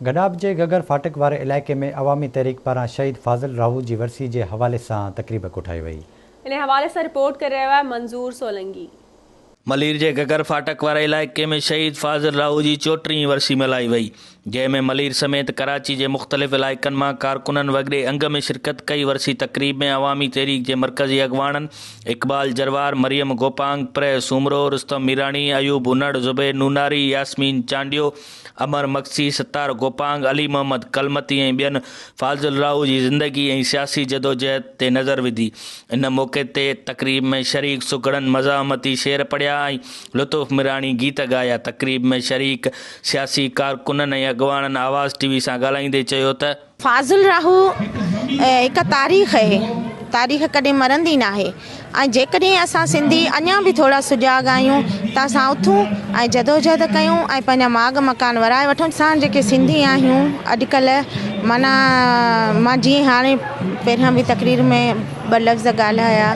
گڏاپ جي گهگهر ڦاٽڪ واري علائقي ۾ عوامي تحريڪ پاران شهيد فاضل راهو جي ورسي جي حوالي سان تقريب ڪوٺائي وئي. ان حوالي سان رپورٽ ڪري رهيو آهي منظور سولنگي. ملير جي گهگهر ڦاٽڪ واري علائقي ۾ شهيد فاضل راهو جي چوٽيهين ورسي ملهائي وئي، جنهن ۾ ملير سميت ڪراچي جي مختلف علائقن مان ڪارڪنن وڏي انگ ۾ شرڪت ڪئي، ورسي تقريب ۾ عوامي تحريڪ جي مرڪزي اڳواڻن اقبال جروار، مريم گوپانگ، پرهه سومرو، رستم ميراڻي، ايوب انڙ، زبير نوناري، ياسمين چانڊيو، امر مگسي، ستار گوپانگ، علي محمد ڪلمتي ۽ ٻين فاضل راهو جي زندگي ۽ سياسي جدوجهد تي نظر وڌي. ان موقعي تي تقريب ۾ شريڪ سگهڙن مزاحمتي شعر پڙهيا ۽ لطف ميراڻي گيت ڳايا. تقريب ۾ شريڪ سياسي ڪارڪنن ۽ اڳواڻن آواز ٽي وي سان ڳالهائيندي چيو ته. فاضل راهو هڪ تاريخ اهي، تاريخ ڪڏهن مرندي ناهي ۽ جيڪڏهن اسان سنڌي اڃا به ٿورا سجاڳ آهيون ته اسان اٿون ۽ جدوجهد ڪيون ۽ پنهنجا ماڳ مڪان ورائي وٺون. اسان جيڪي سنڌي آهيون اڄڪلهه معنيٰ مان جيئن هاڻي پهريان به تقرير ۾ ٻه لفظ ڳالهايا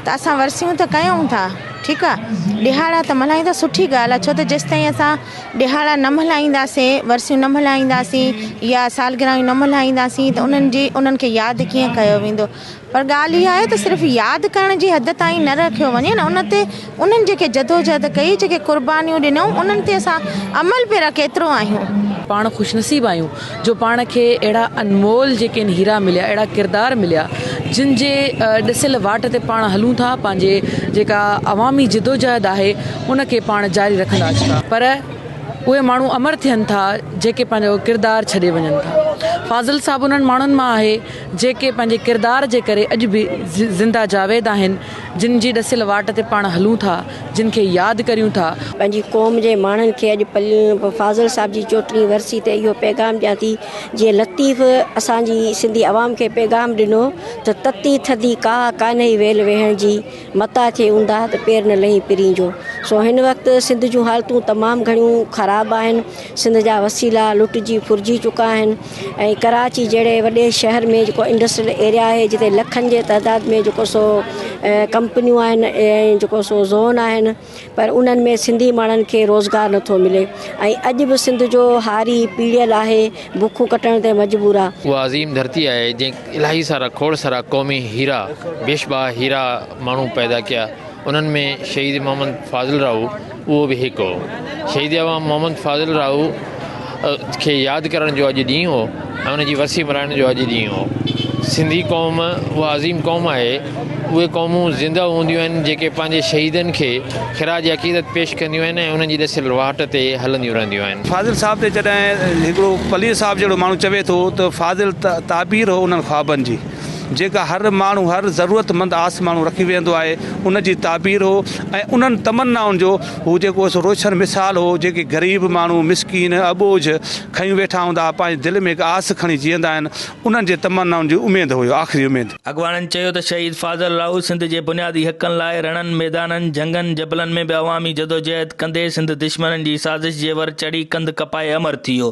ته اسان ورسيون ته ڪيون ٿا ٺيڪ آهي ڏهاڙا ته ملهايون ٿا سٺي ڳالهه آهي ڇو ته جيستائين اسان ڏهاڙا نه ملهائينداسين، ورسيون نه ملهائينداسين يا سالگرهيون نه ملهائينداسين ته انهن جي انهن کي ياد ڪيئن ڪيو ويندو پر ڳالهه اها آهي ته صرف ياد ڪرڻ جي حد تائين نه رکيو وڃي نه ان تي انهن جيڪي جدوجهد ڪئي جيڪي قربانيون ڏنائون انهن تي اسان عمل پيرا ڪيترو آهيون. پاڻ خوش نصيب آهيون جو پاڻ کي اهڙا انمول جيڪي آهن هيرا مليا اهڙا ڪردار مليا جن جي ڏسيل واٽ تي پاڻ هلون ٿا پنهنجي جيڪا عوامي جدوجهد آهي ان کي پاڻ جاري رکندا اچون ٿا پر اهي ماڻهو امر ٿين ٿا جيڪي پنهنجو ڪردار ڇڏي وڃن ٿا فاضل صاحب انهن ماڻهن مان آهي جيڪي پنهنجي ڪردار جي ڪري اڄ به زنده جاويد آهن جن جي ڏسيل واٽ تي پاڻ هلون ٿا جن کي ياد ڪريون ٿا. پنهنجي قوم جي ماڻهن کي اڄ فاضل صاحب جي چوٽيهين ورسي تي اهو پيغام ڏيان ٿي جيئن لطيف اسان جي سنڌي عوام کي پيغام ڏنو ته تتي ٿڌي ڪاهه ڪانهي ويل ويهڻ جي متان ٿئي اونداهه ته پير نه لهين پرين جو. سو هن وقت سنڌ جون حالتون تمام گهڻيون خراب آهن. سنڌ جا وسيلا لٽجي ڦرجي چڪا آهن ۽ ڪراچي جهڙي وڏي شهر ۾ جيڪو انڊسٽريل ايريا آهي جتي لکن جي تعداد ۾ جيڪو سو ڪمپنيون آهن ۽ جيڪو سو زون آهن پر انهن ۾ سنڌي ماڻهن کي روزگار نٿو ملي ۽ اڄ به سنڌ جو هاري پيڙيل آهي بکون ڪٽڻ تي مجبور آهي. اها عظيم ڌرتي آهي جنهن الاهي سارا کوڙ سارا قومي هيرا بيش بها هيرا ماڻهو پيدا ڪيا انهن ۾ شهيد محمد فاضل راهو اهو به هڪ هو شهيد عوام محمد فاضل راهو کي ياد ڪرڻ جو اڄ ڏينهن هو ۽ ان جي ورسي ملهائڻ جو اڄ ڏينهن هو سنڌي قوم اها عظيم قوم آهي اهي قومون زنده هونديون آهن جيڪي پنهنجي شهيدن کي خراج عقيدت پيش ڪنديون آهن ۽ انهن جي ڏسيل واٽ تي هلنديون رهنديون آهن. فاضل صاحب تي جڏهن هڪڙو پليجي صاحب جهڙو ماڻهو چوي ٿو ته فاضل تعبير هو انهن خوابن جي جيڪا هر ماڻهو هر ضرورت مند آس ماڻهو رکي ويهندو آهي ان جي تعبير هو ۽ انهن تمنائن جو هو جيڪو سو روشن مثال هو جيڪي غريب ماڻهو مسڪين اٻوجهه کنيون ويٺا هوندا ها پنهنجي دل ۾ هڪ آس کڻي جيئندا آهن انهن جي تمنائن جي اميد هيو آخري اميد. اڳواڻن چيو ته شهيد فاضل راهو سنڌ جي بنيادي حقن لاء رڻن، ميدانن، جهنگن، جبلن ۾ به عوامي جدوجهد ڪندي سنڌ دشمنن جي سازش جي ور چڙهي ڪنڌ ڪپائي امر ٿي ويو.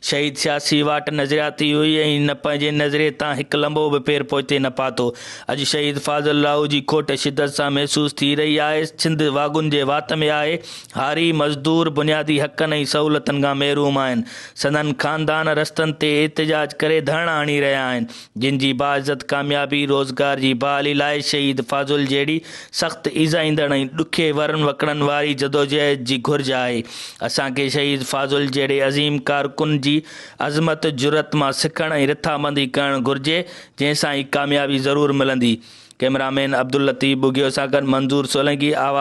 شهيد سياسي واٽ نظرياتي هئي ۽ هن پنهنجي نظريي تان هڪ لمحو به پير پوئتي نه پاتو. اڄ شهيد فاضل راهو جي کوٽ شدت سان محسوس ٿي رهي آهي. سنڌ واڳن جي وات ۾ آهي. هاري، مزدور بنيادي حقن ۽ سهولتن کان محروم آهن. سندن خاندان رستن تي احتجاج ڪري ڌرڻا هڻي رهيا آهن، جن جي باعزت ڪاميابي، روزگار جي بحالي لاء شهيد فاضل جهڙي سخت ايذائيندڙ ۽ ڏکي ورن وڪڙن واري جدوجهد جي گهرج آهي. اسان کي شهيد فاضل جهڙي عظيم ڪارڪن جي عظمت، جرئت مان سکڻ ۽ رٿابندي ڪرڻ گهرجي، جنهن سان ئي ڪاميابي ضرور ملندي. ڪئميرا مين عبداللطيف ٻگهيو سان گڏ منظور سولنگي، آواز.